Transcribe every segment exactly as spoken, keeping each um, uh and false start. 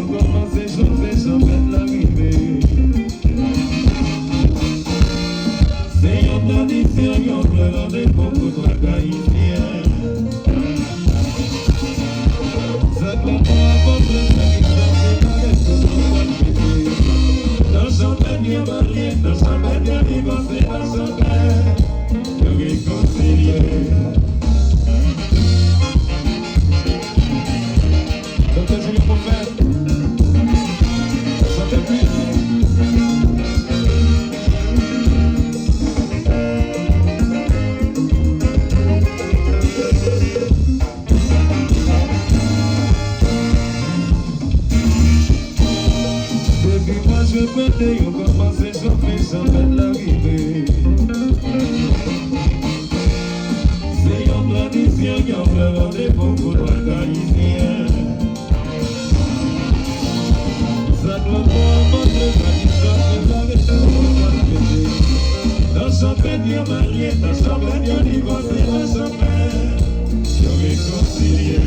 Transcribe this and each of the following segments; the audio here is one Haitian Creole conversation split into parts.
Kòmanse chante, chanpèt la rive. Se yon tradisyon, yon gran randevou pou tout Ayisyen. Sa k la pran apòt, sa ki sòti nan lèt, tout moun pral fete. Nan chanpèt yo marye, nan chanpèt yo divòse, nan chanpèt yo rekonsilye. Doktè Julien Prophète, Sante Plis. Depi mwa jen premye, yo kòmanse chauffer, chanpèt la rive. Se yon tradisyon, yon gran randevou pou tout Ayisyen. Sa k la pran apòt, sa ki sòti nan lèt, tout moun pral fete. Nan chanpèt yo marye, nan chanpèt yo divòse, nan chanpèt yo rekonsilye.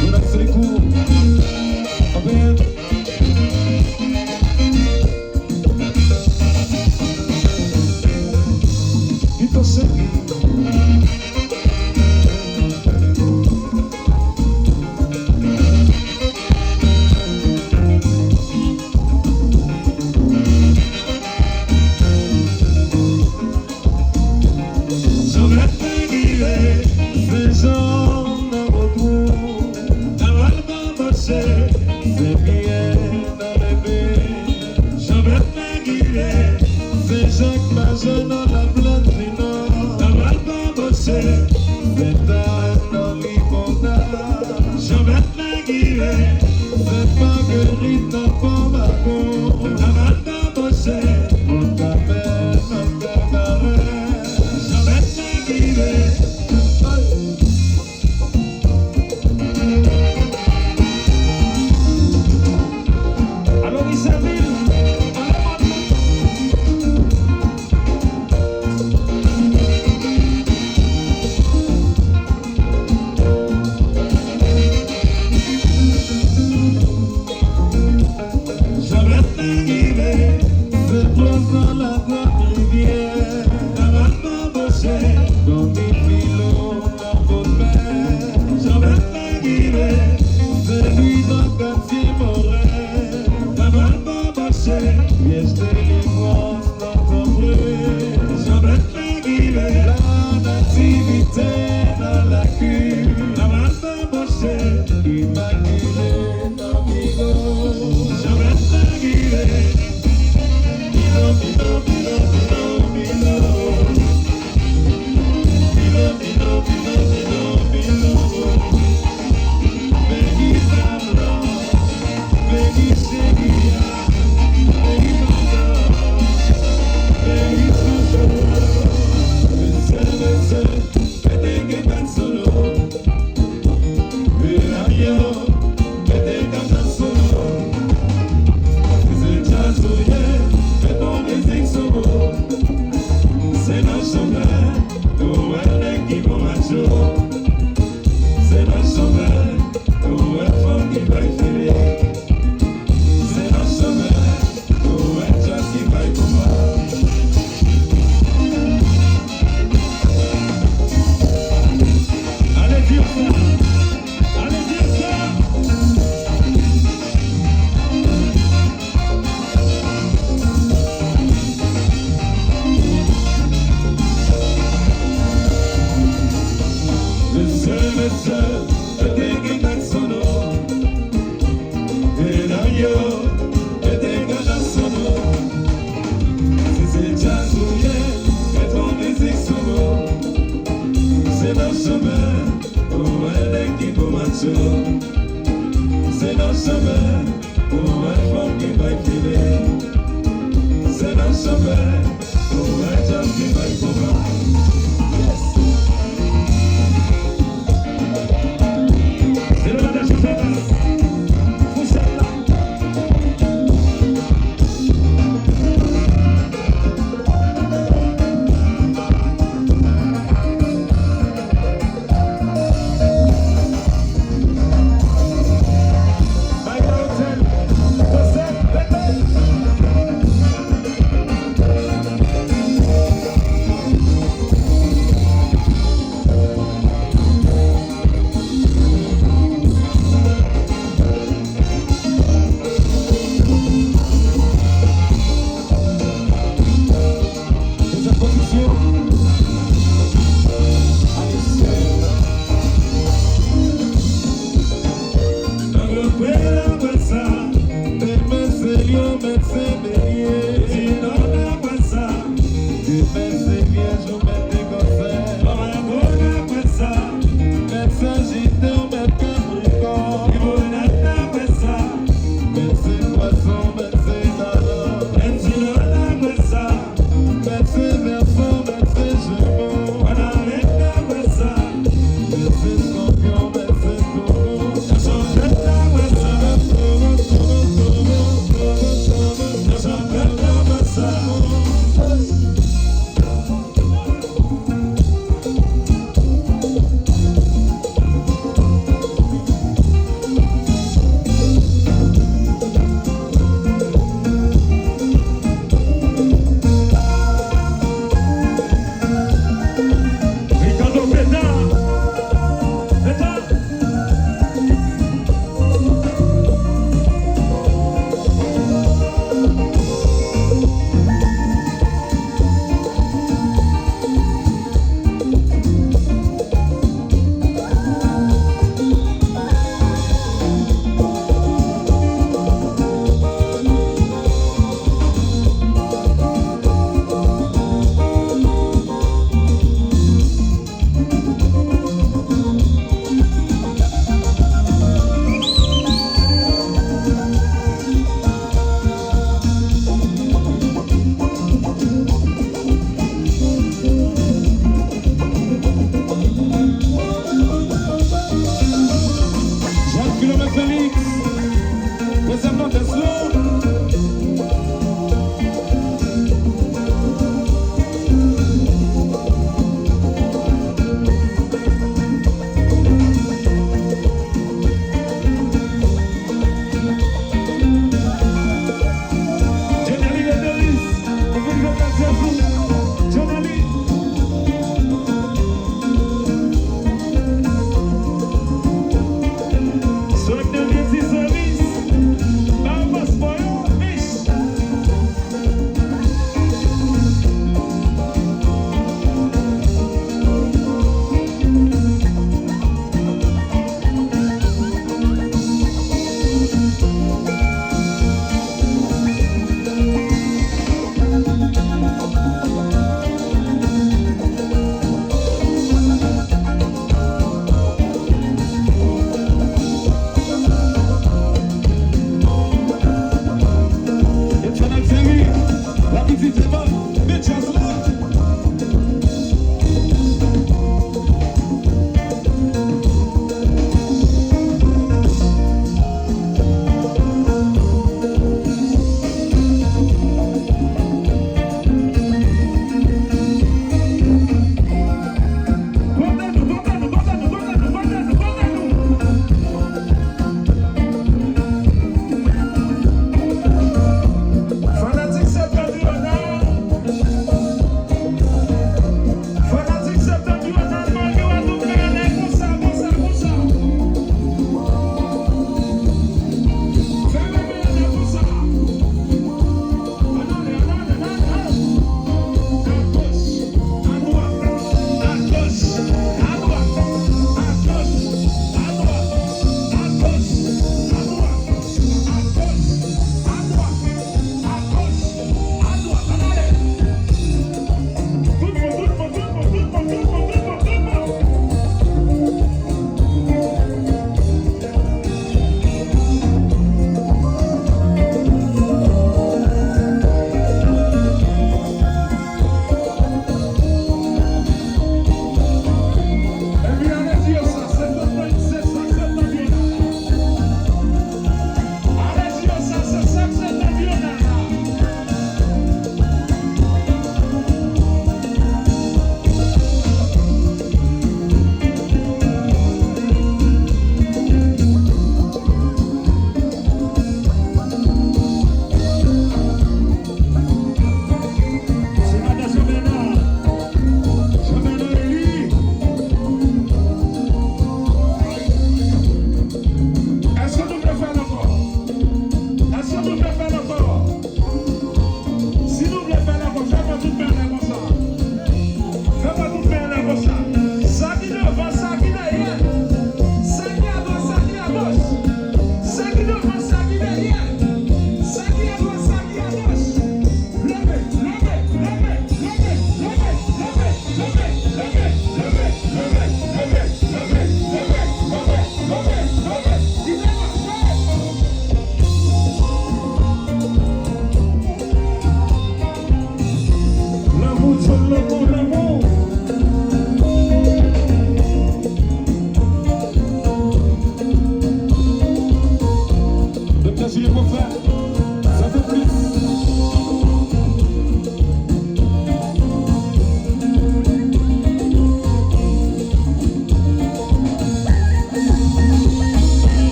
Jonas Sekou, Abed. Tito Cheri. Janmèt la rive, Senjan nan Wotwou. Naval pa mache, se byen nan leve. Janmèt la rive, Senjan k mache nan Laplèn di Nò. Naval pa mache, se ta nan Limonad. Janmèt la rive, Sent Magerit nan Pòmagon. Naval pa mache, Mòn Kamèl nan Kabarè. Janmèt la rive. Alo, Michèvil, alo, Mòn. Janmèt la rive, se twòs nan Lagwòt Rivyè. Naval pa mache, Domi Filo nan Fòtpè. Janmèt la rive, se li nan katye Morèl. Naval pa mache, pyès Delivrans nan Tanpri. Janmèt la rive, la Nativite nan Lakil. Naval pa mache, Imakile nan Migo. Janmèt la rive. Milo, Milo, Milo, Milo, Milo. Milo, Milo, Milo, Milo, Milo. Beni dam lan, beni cheri a, beni madanm, beni chouchou. Mesye, mesye, pete gen bèl solo. Medam yo, mete kadans sou nou. Si se djaz ou ye, met yon mizik sou ou. Se nan chanpèt ou wè nèg ki bon macho. Se nan chanpèt ou wè fanm ki bay fili. Se nan chanpèt ou wè djaz ki bay konba. Ale di yo sa. Ale di yo sa. Mesye, mesye, mete gen bèl sono. Medam yo, mete kadans sou nou. Si se djaz ou ye, met yon mizik sou ou. Se nan chanpèt ou wè nèg ki bon macho. Se nan chanpèt ou wè fanm ki bay fili. Se nan chanpèt ou wè djaz ki bay konba. Yes. Se le matin chanpèt. Fouchèt la.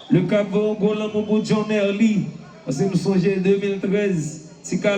Luka ap voye yon gwo lanmou pou John Merly. Paske m sonje de mil trèz, ti ka